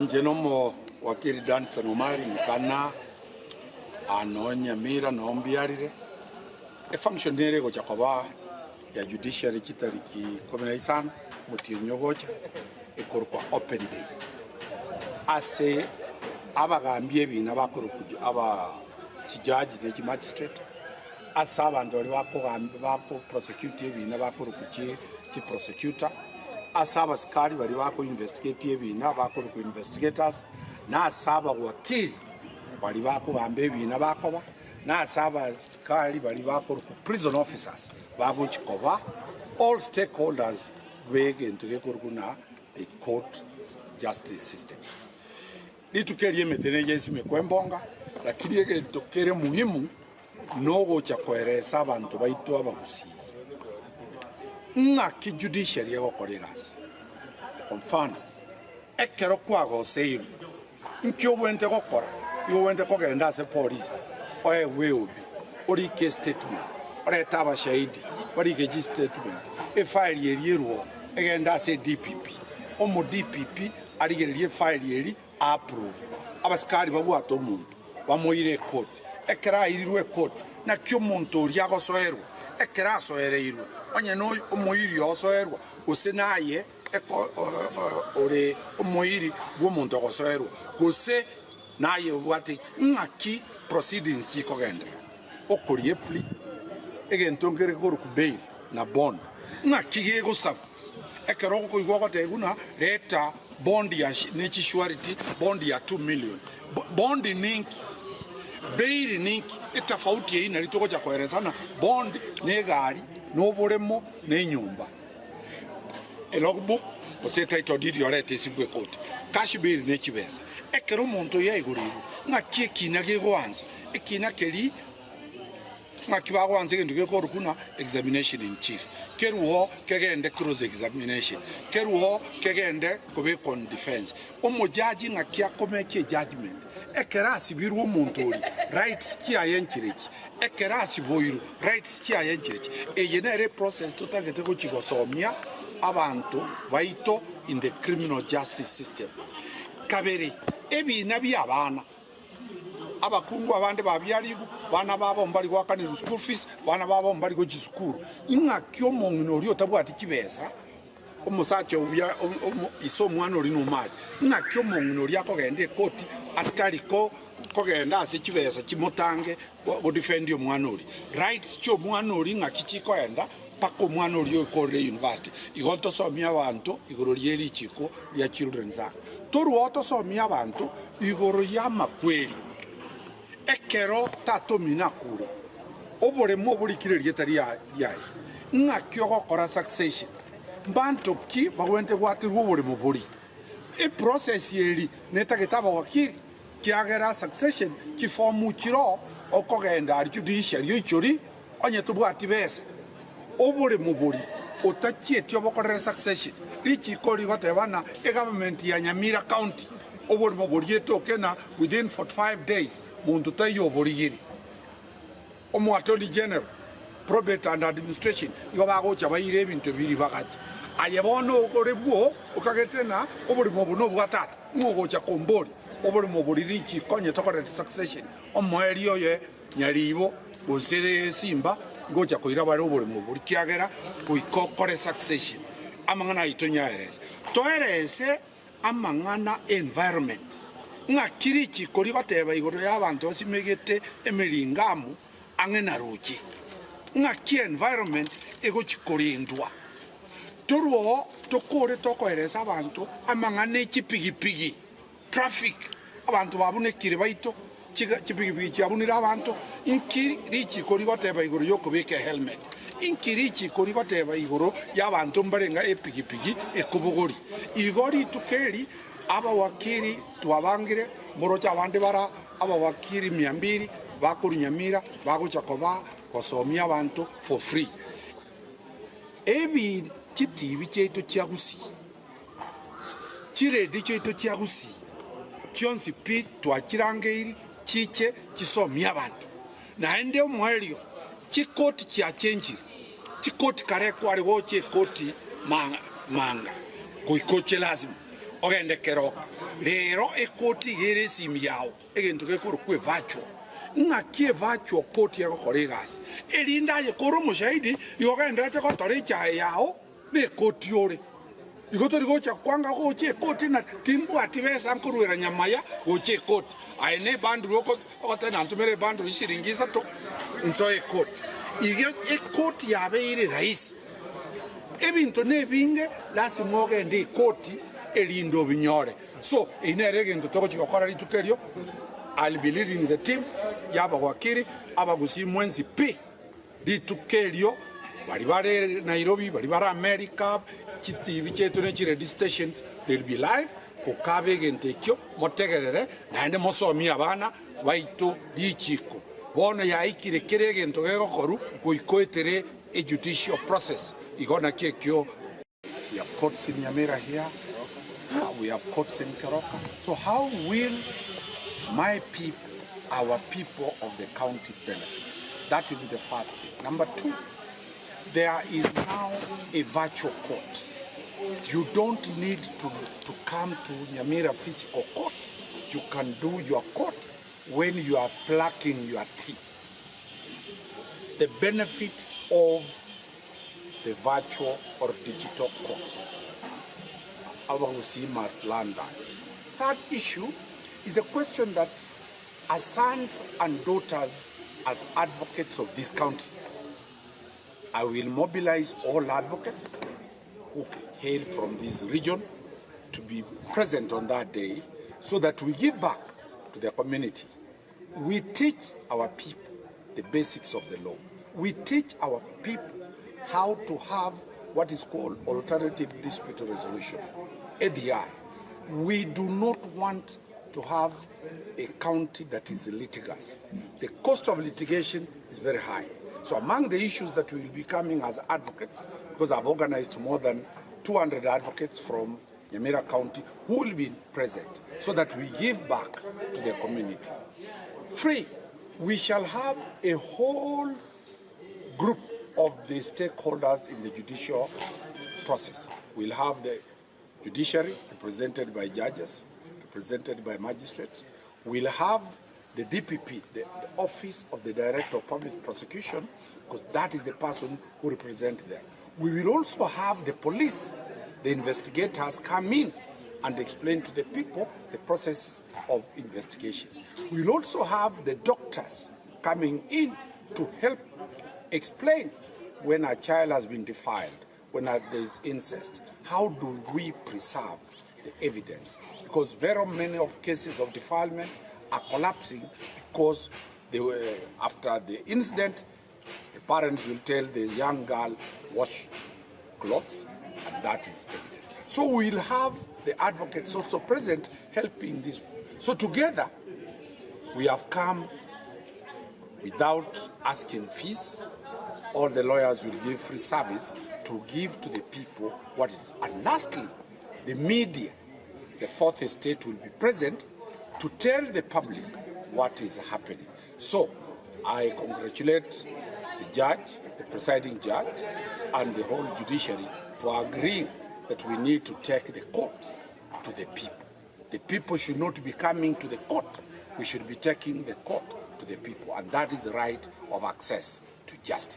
Inche nomowakili Dunstan Omari nkana aa noo Nyamira noo mbiarire, efunction nere egocha koba ya judiciary chitariki ikomi na isano omotienyi ogocha ekorokwa open day ase abagambi ebina bakorokwa aba chijaji ne chimagistrate ase abanto baria bakogamba bako prosecute ebina bakorokwa chi chiprosecutor ase abasikari baria bako investigate ebina bakorokwa investigators na ase abawakili baria bakogamba ebina bakoba na ase abasikari baria bakorokwa prison officers bagochia koba all stakeholders b'egento gekorokwa ng'a the court justice system. Rituko erio emete neye esimekwe embonga, lakini egento kere muhimu nogocha koeresa abanto baito abagusii ng'aki judiciary egokora egasi. Kwa mfano, ekero kwagoseirwe Nki ogwenerete gokora? Igo ogwenerete kogenda ase polisi, oegwe eobi, orike estatement, orete abashahidi barike chistatement, efaili eria erwo egende ase DPP, omo DPP arigererie efaili eria a approve. Abasikari babwate omonto bamoire ekoti. Ekero airirwe ekoti, naki omonto oria agosoerwa? Ekero asoereirwe, onye na omoiri osoerwa, gose naye ore omoiri bw'omonto ogosoerwa, gose naye obwate ng'aki proceedings chikogenderera, okoria eplea, egento nkere gekorokwa bail na bond, ng'aki gegosabwa ekero okoigwa ogotebiwa buna reta bond ya ne chisuarity bond ya 2 million, bond ninki? Bail ninki? Etafauti eyio nari togocha koeresana, bond na egari, na oboremo, na enyomba. Elogbook gose etitle deed yorete esibwe ekoti. Cash bail ne chibesa. Ekero omonto oyo aigoreirwe, ng'aki ekina gegoansa? Ekina keria ng'aki bagoansa egento gekorwa buna examination in chief. Keruo kegende cross examination, keruo kegende kobekwa on defence. Omojaji ng'aki akomekia ejudgement? Ekero asibirwe omonto oria, rights chiaye nchirechi? Ekero asiboirwe, rights chiaye nchirechi? Eye nere eprocess totagete gochia gosomia abanto baito in the criminal justice system. Kabere, ebina bia abana, abakungu abande babiarigwe, bana babo mbari goakanerwa school fees, bana babo mbari gochia sukuru. Ing'aki omong'ina oria otabwati chibesa Omosacha obuya ise omwana oria nomari, ng'aki omong'ina oria akogenda ekoti atari kogenda ase chibesa chimotange godefend omwana oria. Rights chi'omwana oria ng'aki chikoenda mpaka omwana oria oikorire university. Igo ntosomie abanto igoro rie richiko ria Children's Act. Torwao tosomie abanto igoro y'amakweri. Ekero tata omino akure, oboremo oborikire erieta riaye, ng'aki ogokora succession? Mbanto ki bagwenerete gwaterwa oboremo boria? Eprocess eri netagete abawakili, kiagera succession chifomu chiroo okogenda aria judiciary oichori onye tobwati besa. Oboremo boria otachieti obokorere succession, richiko rigoteba ng'a egovernment ya Nyamira county oboremo boria etoke na within 45 days monto taiyo oborigiri. Omo Attorney General, Probate and Administration igo bagocha baire ebinto ebi ribagache. Aye bono ore bwo okagete ng'a oboremo obo nobwa tata, ng'o ogocha komboria oboremo boria richiko onye tokorete succession omoerio oye Nyaribo, gose simba ngocha koira bare oboremo obo, ekiagera goika okore succession. Amang'ana ayio tonyaerese. Toerese amang'ana environment. Ng'aki richiko rigoteba igoro y'abanto basimegete emeringamu ang'e na roche? Ng'aki environment egochi korendwa? Torwoo tokore tokoeresa abanto amang'ana e chipigipigi. Traffic, abanto babunekire baito, chipigipigi chiabunire abanto, inki richiko rigoteba igoro y'okobeka ehelmet? Inki richiko rigoteba igoro y'abanto mbare ng'a epigipigi ekobogoria? Igo rituko eri abawakiri twabangire, moroche abande bara abawakiri mia mbili bakorwa Nyamira bagocha koba gosomia abanto for free. Ebi chitibi chiaito chia Gusii. Chiredio chiaito chia Gusii chionsi pi twachirangeiri chiche chisomie abanto. Naende omoerio chikoti chiachenchire, chikoti kare kware gocha ekoti manga goika oche lazima. Ogende keroka rero ekoti iga ere esimi yao, egento gekorokwa evirtual. Ng'aki evirtual court egokora egasi? Erinde aye kore omoshahidi igo ogenderete gotora echae yao na ekoti ore. Igo tori gocha kwanga gocha ekoti ng'a timbwati besa nkoruera nyamaya gocha ekoti. Aye ne ebundle ogoteba nantomere ebundle chishiringi isato nsoe ekoti. Igo ekoti yabeire rahisi. Ebinto nebinge lasima ogende ekoti erinde obinyore. So eyio nere egento togochia gokora rituko erio, I'll be leading the team y'abawakili abagusii mwensi pi rituko erio, baria bare Nairobi, baria bare America, chitibi chiaito ne chiredio stations they'll be live gokaba egento ekio motegerere naende mosomie abana baito richiko. Bono yaikire kera egento gegokorwa goika oetere a judicial process igo naki ekio. We have courts in Nyamira here, we have courts in Keroka, so how will my people, our people of the county benefit? That will be the first thing. Number two, there is now a virtual court. You don't need to, to come to Nyamira physical court. You can do your court when you are plucking your tea. The benefits of the virtual or digital courts. Abagusii must learn that. Third issue is the question that as sons and daughters, as advocates of this county, I will mobilize all advocates who hail from this region to be present on that day so that we give back to the community. We teach our people the basics of the law. We teach our people how to have what is called alternative dispute resolution, ADR. We do not want to have a county that is litigious. The cost of litigation is very high. So among the issues that we will be coming as advocates, because I've organized more than 200 advocates from Nyamira County who will be present so that we give back to the community. Free, we shall have a whole group of the stakeholders in the judicial process. We'll have the judiciary represented by judges, represented by magistrates. We'll have the DPP, the Office of the Director of Public Prosecution, because that is the person who represents them. We will also have the police, the investigators come in and explain to the people the process of investigation. We'll also have the doctors coming in to help explain when a child has been defiled, when there is incest, how do we preserve the evidence? Because very many of cases of defilement are collapsing because they were, after the incident, the parents will tell the young girl, wash clothes, and that is evidence. So we'll have the advocates also present helping this. So together, we have come without asking fees. All the lawyers will give free service to give to the people what is. And lastly, the media, the fourth estate will be present to tell the public what is happening. So I congratulate the judge, the presiding judge, and the whole judiciary for agreeing that we need to take the courts to the people. The people should not be coming to the court. We should be taking the court to the people, and that is the right of access to justice.